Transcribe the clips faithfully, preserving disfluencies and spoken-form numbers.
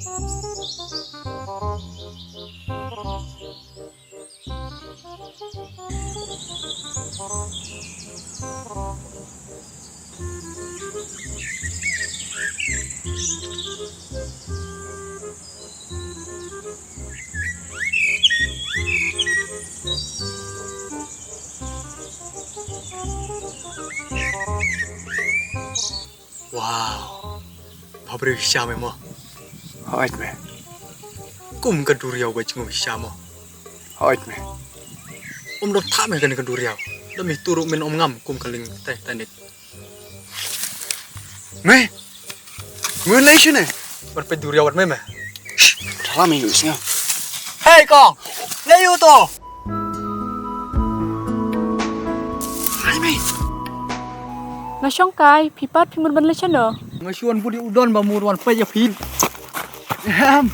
Wow. Bha briew shisha me mo. Hooid me. Kum ka duriaw ba jngu shisha mo. Hooid me. Um dap tha me kane ka duriaw. Da me turu men um ngam kum ka lieng Titanic. Me. Ngun lei shine. Bar pe duriaw bar me me. Thala me yu singa. Hey kong. Lei yu to. Hai me. Nga shong kai, phi pat phi mut ban lei shano? Nga shu wan budi u don ba mut wan peit ïa phi. Em.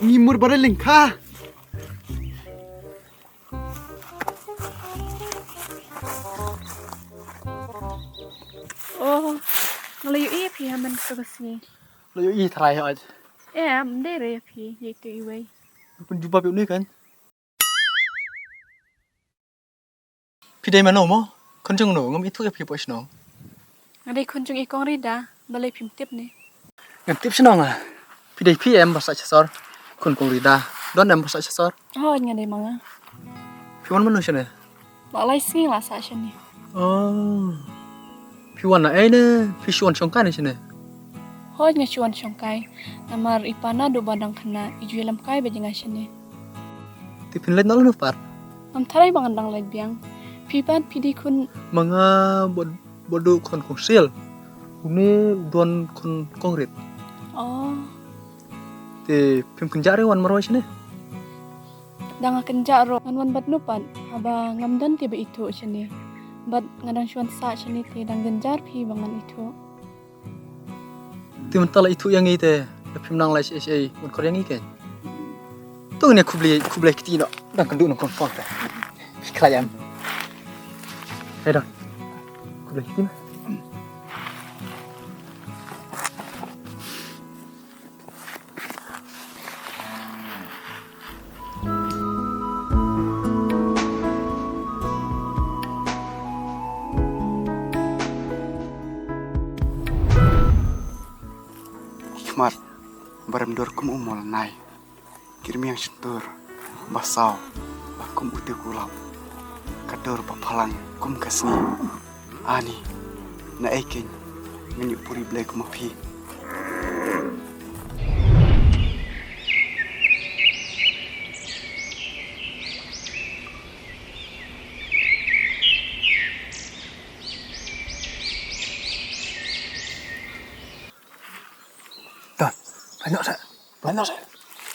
Ngi mut ba lei lyngkha. Oh, nga la ïohi ïa phi ha man ka sngi. La ïohi trai hooid. Em, dei re ïa phi, ïa itu iwei. Pynjubab ïa une kan. Phi dei mano mo? Khun jong no, ngam ithuh ïa phi poi shnong. Nga dei khun jong i kong Rida, balei phim tip ne? Ngam tip shnong ah. Phi dei phi em ba sah sha sor. Khun kong Rida. Don em ba sah sha sor. Hooid nga dei ma nga. Phi wan mano shane? La lai sngi la sah shane. Oh. Phi wan na ei ne? Phi shu wan shong kai ne shane? Hooid nga shu wan shong kai. Namar i pa naduh ba dang khynnah i ju ïalam kai bad jngai shane. Te phin leit noh lano pat? Ngam tharai ba ngan dang leit biang. Phi pat phi dei khun? Ma nga ba, ba dei khun kong Sil. Une u don khun kong Rit. Oh. Te phim kynjah re wan marwei shane? Dang nga kynjah ruh ngan wan bad no pat haba ngam don te ba ithuh shane. Bad nga dang shu wan sah shane te dang jynjar phi ba ngan ithuh. Te mynta la ithuh ïa ngi te la phim nang leit shaei shaei ban khot ïa ngi kein. To ngin ïa khublei khublei kti noh dang kynduh nongkong kong te. Phi khlaiñ em. Hei dang khublei kti noh. Khmat ba rem dur kum u mol nai. Ki rmiang shyntur ba saw ba kum u tiew kulap. Ka dur ba phalang kum ka sngi. Ani, naei kein ngan ïoh puri Blei kum ma phi. Don, pynïoh sa. Pynïoh sa.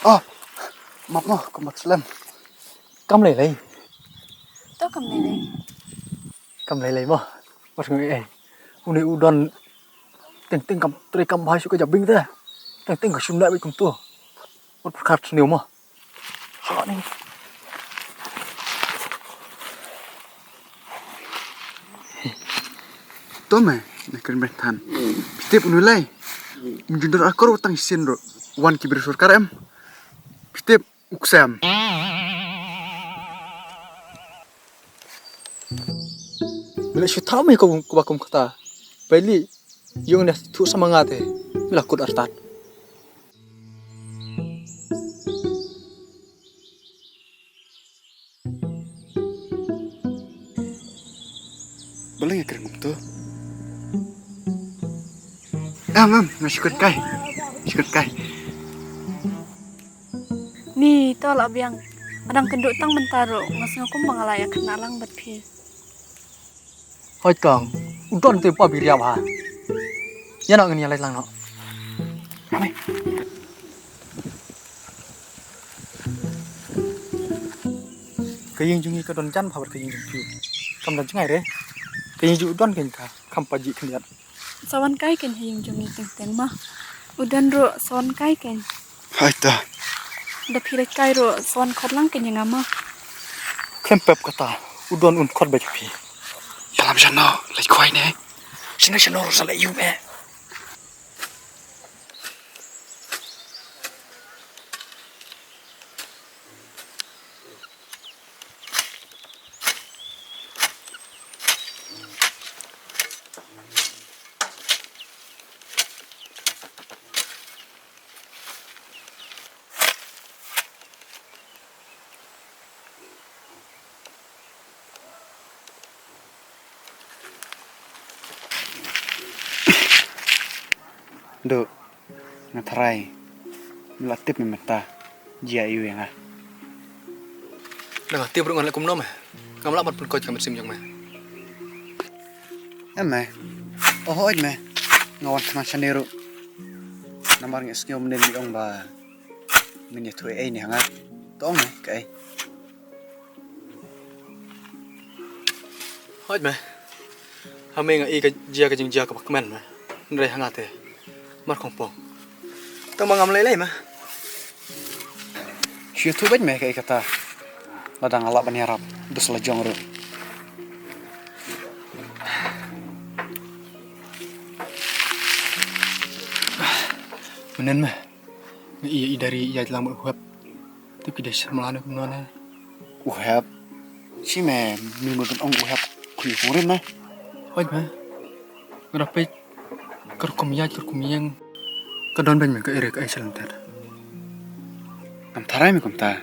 Oh, map mo, kam map slem. Kam lei lei. To kam lei lei. Kam lei lei mo. Pas ngi eh. Une u don teng teng kam trei kam bha shu ka jabieng te. Teng teng ka shim na bi kumto. Ut pyrkhat sniew mo. Shalok ni. To me, na kren ben than. Phi tip une u lei. Mynjur akor u tang sien ruh. Wan ki briew sorkar em. Phi tip u ksem. Bele shu thaw me ko ko ba kum kata. Bele yung ne thu sama nga te. Bele kut artat. Balei nga kren kumto? Em, em, nga shu kren kai. Shu kren kai. Ni, to lah biang. Nga dang kynduh tang mynta ruh, nga sngew kumba nga la ïa khynnah lang bad phi. Hooid kong, u don te pa biriam ha. Ïa noh ngin ïa leit lang noh. Ka ïing jong ngi ka don jan bha bad ka ïing jong phi. Kam don jngai re. Ka ïing jong u don kein ka kham pajih khyndiat. Sa wan kai kein ha ïing jong ngi teng teng ma. U don ruh sa wan kai kein. Hai ta. Da phi leit kai ruh sa wan khot lang kein ïa nga ma. Khlem pep kata, u don un khot bad phi. Ïalam shano leit khwai ne. Shano shano ruh sa leit ïum eh. Duh, nga tharai me la tip me mynta jia ïa nga. Nga tip ruh ngan leh kumno me. Ngam lah ban pynkoit ka mynsiem jong me. Em me. Oh hooid me. Nga wan khana shane ruh. Namar nga sngew mynnin me ong ba men ïathuh ei ei ne ha nga. To ong me kaei. Hooid me. Ha me nga i ka jia ka jingjia kaba kmen me. Hynrei ha nga te mar khongpong. Tang ba ngam lei lei me. Shu ïathuh beit me kaei kata. Lada nga lah ban ïarap, bes la jong ruh. Mynnin me. Nga i ïa i Dari ïaid lang bad u Hep. Tip ki dei samla ne kumno ne. U Hep. Shi me, me mut ban ong u Hep. Khuid khurim me. Hooid me. Nga da peit ka rukom ïaid ka rukom ïeng. Ka don beiñ me ka ere ka ai shalynter. Ngam tharai me kumta.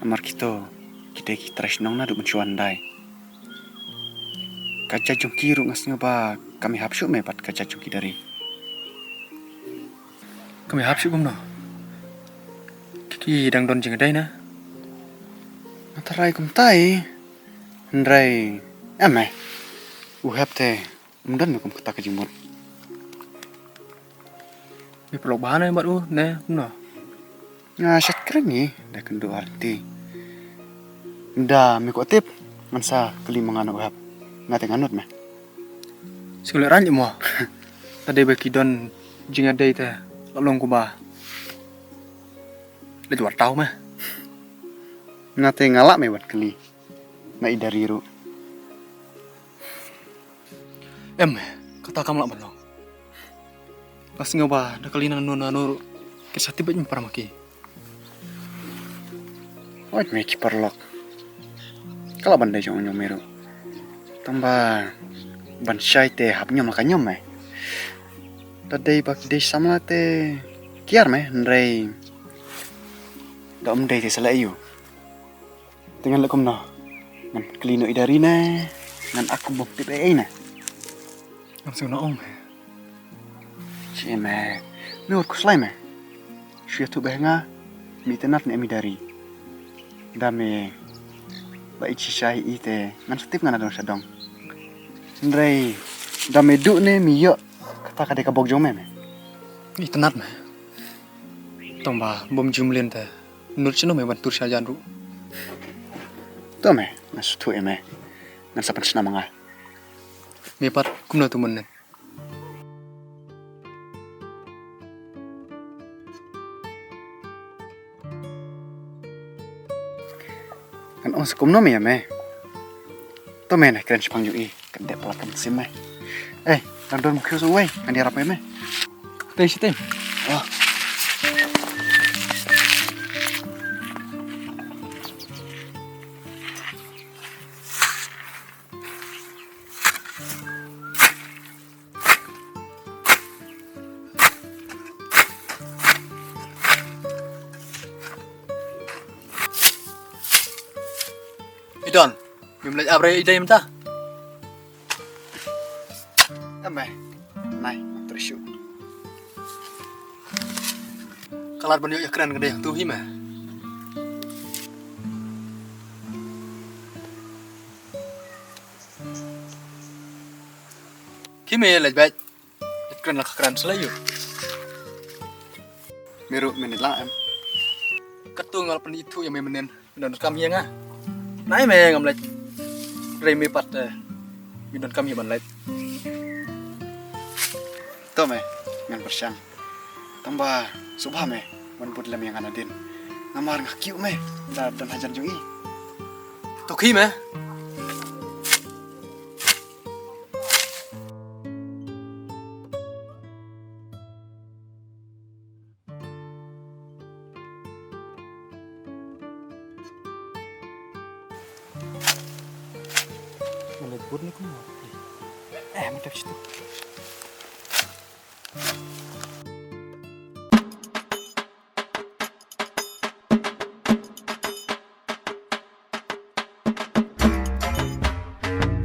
Namar kito ki dei ki trai shnong naduh mynshuwa hyndai. Ka jait jong ki ruh nga sngew ba kam ïahap shuh me bad ka jait jong ki Dari. Kam ïahap shuh kumno? Ki, ki dang don jingïadei na? Nga tharai kumta i. Hynrei em me. U Hep te um don me kum kata ka jingmut. Me paralok bha ne bad u ne kumno? Nga shait kren ngi da kynduh arti. Da me kwah tip ngan sa kylli ma nga na u Hep. Nga te ngan nud me. Sngewlehrain mo. Ta dei ba ki don jingïadei te la long kumba leit wartaw me. Nga te nga lah me wat kylli. Na i Dari ruh. Em, kata kam lah ban long. Nga sngew ba da kali nangno nangno ruh kin sa tip beit me para ma ki. Hooid me ki paralok. Ka lah ban dei jong u jong me ruh. Tang ba ban shai te hap ñiom la ka ñiom me. Da dei ba ki dei samla te kiar me hynrei da um dei te sa leh aïu. Te ngan leh kumno? Ngan kylli noh i Dari ne ngan ak kum bym tip ei ei ne? Ngam sngewbha ong me. Shi me, me wat khuslai me. Shu ïathuh beit ha nga, me itynnad ne em i Dari. Da me la ïeit shisha ïa i te ngan sa tip nga na dong sha dong. Hynrei da me duh ne me ïoh, kata ka dei ka bok jong me me. Itynnad me. Tang ba bym ju mlien te nud shano me ban tur sha jan ruh. To me, nga sngewthuh ïa me. Ngan sa pynshna ma nga. Me pat kumno tu mynnin? Ngan ong sa kumno me ïa me. To me na kren shaphang jong i. Kan dep la kan sim me. Eh, dang don khiew sa uwei, ngan ïarap ïa me. Te shi te. Ah. I Don, ngim leit ap re i dei mynta. Em me, nai, trei shu. Ka lad ban ïoh ïa kren ka dei tu hi me. Ki me leit beit. Kren la ka kren sla ïu. Me ruh me nit la em. Katu nga la pynithuh ïa me mynnin. Me donkam ïa nga. Nai me ngam leit. Re me pat eh. Me donkam ïa ban leit. To me ngan pyrshang. Tang ba sngewbha me wan bud lem ïa nga nadien. Namar nga kiew me. Da don hajan jong i. To khie me. Mana bun ni kumno? Eh, mantap situ.